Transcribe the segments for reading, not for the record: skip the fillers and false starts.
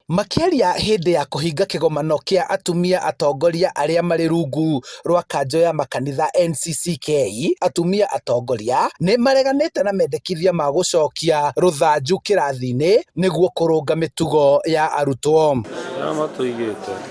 Makĩaria hĩndĩ ya kũhinga kĩgomano kĩa atumia atongoria arĩa marĩ rungu rwa kanjo ya makanitha NCCK, atumia atongoria nĩ mareganĩte na mendekithia ma gũcokia rũthanju kĩrathi-inĩ nĩguo kũrũnga mĩtugo ya arutwo.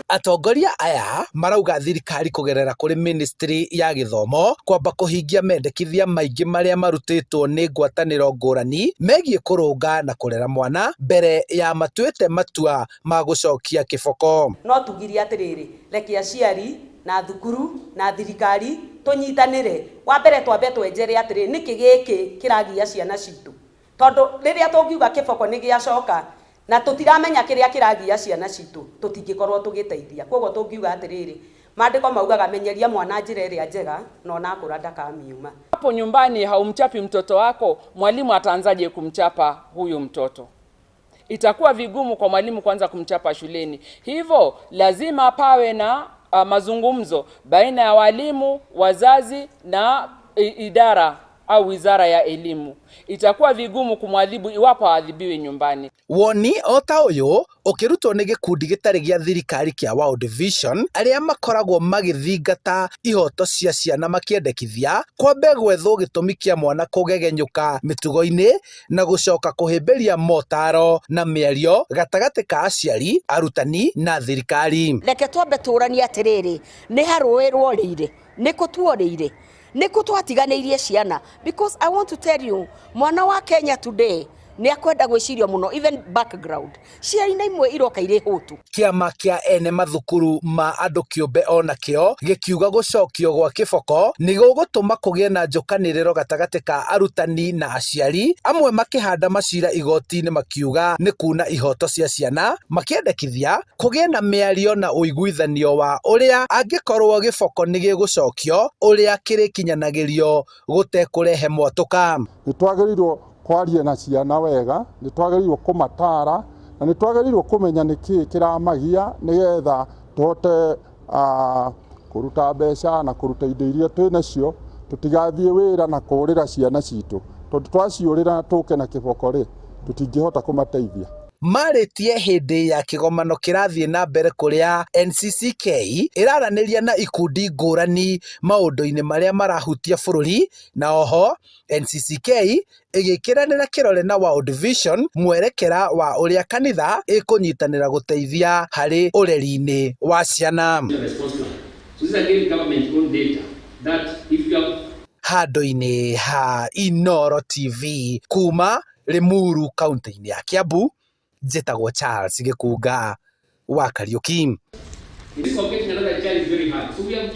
Atongoria aya marauga thirikari kũgerera kũrĩ ministry ya gĩthomo kwamba kũhingia mendekithia maingĩ marĩa marutĩtwo nĩ ngwatanĩro ngũrani megiĩ kũrũnga na kũrera mwana mbere ya matuĩte matua ma gũcokia kĩboko. No tugirie atĩrĩrĩ, reke aciari na thukuru na thirikari tũnyitanĩre. Wa mbere twambe twenjere atĩrĩrĩ, nĩkĩ gĩkĩ kĩragia ciana citũ? Tondũ rĩrĩa tũngiuga kĩboko nĩ gĩacoka na tũtiramenya kĩrĩa kĩragia ciana citũ, tũtingĩkorwo tũgĩteithia. Koguo tũngiuga atĩrĩrĩ, maandĩko maugaga menyeria mwana njĩra ĩrĩa njega na ona akũra ndakamiuma. Hapo nyumbani haumchapi mtoto wako, mwalimu ataanzaje kumchapa huyu mtoto? Itakuwa vigumu kwa mwalimu kwanza kumchapa shuleni. Hivyo lazima pawe na mazungumzo baina ya walimu, wazazi na idara au wizara ya elimu. Itakuwa vigumu kumwadhibu iwapo haadhibiwi nyumbani. Woni o ta ũyũ ũkĩrutwo nĩ gĩkundi gĩtarĩ gĩa thirikari kĩa World Vision arĩa makoragwo magĩthingata ihoto cia ciana makĩendekithia kwambe gwethwo gĩtũmi kĩa mwana kũgegenyũka mĩtugo-inĩ na gũcoka kũhĩmbĩria motaro na mĩario gatagatĩ ka aciari, arutani na thirikari. Reke twambe tũranie atĩrĩrĩ, nĩ harũĩ rworĩire, nĩ kũ tuorĩire, nĩ kũ twatiganĩirie ciana? Because I want to tell you, mwana wa Kenya today nĩ akwenda gwĩcirio mũno, even background ciana imwe iroka irĩ hũtu. Kĩama kĩa ene mathukuru ma andũ kĩũmbe onakĩo gĩkiuga gũcokio gwa kĩboko nĩ gũgũtũma kũgĩe na njũkanĩrĩro gatagatĩ ka arutani na aciari, amwe makĩhanda macira igoti-inĩ makiuga nĩ kuna ihoto cia ciana, makĩendekithia kũgĩe na mĩario na ũiguithanio wa ũrĩa angĩkorwo gĩboko nĩ gĩgũcokio ũrĩa kĩrĩkinyanagĩrio gũtekũrehe mwatũka. Nĩ twagĩrĩirwo kwaria na ciana wega, nĩ twagĩrĩirwo kũmatara na nĩ twagĩrĩirwo kũmenya nĩkĩĩ kĩramagia nĩgetha tũhote kũruta mbeca na kũruta indo iria twĩ nacio, tũtigathiĩ wĩra na kũũrĩra ciana citũ, tondũ twaciũrĩra tũke na kĩboko rĩ, tũtingĩhota kũmateithia. Marĩtie hĩndĩ ya kĩgomano kĩrathiĩ na mbere kũrĩa NCCK ĩraranĩria na ikundi ngũrani maũndũ-inĩ marĩa marahutia bũrũri, na oho NCCK ĩgĩkĩranĩra kĩrore na World Vision mwerekera wa ũrĩa kanitha ĩkũnyitanĩra gũteithia harĩ ũreri-inĩ wa ciana. So this is again government own data that if you have Handũ-inĩ ha Inooro TV kuma Limuru kaunti-inĩ ya Kiambu, njĩtagwo Charles Gĩkunga wa Kariuki. This of getting another child is very hard. So we have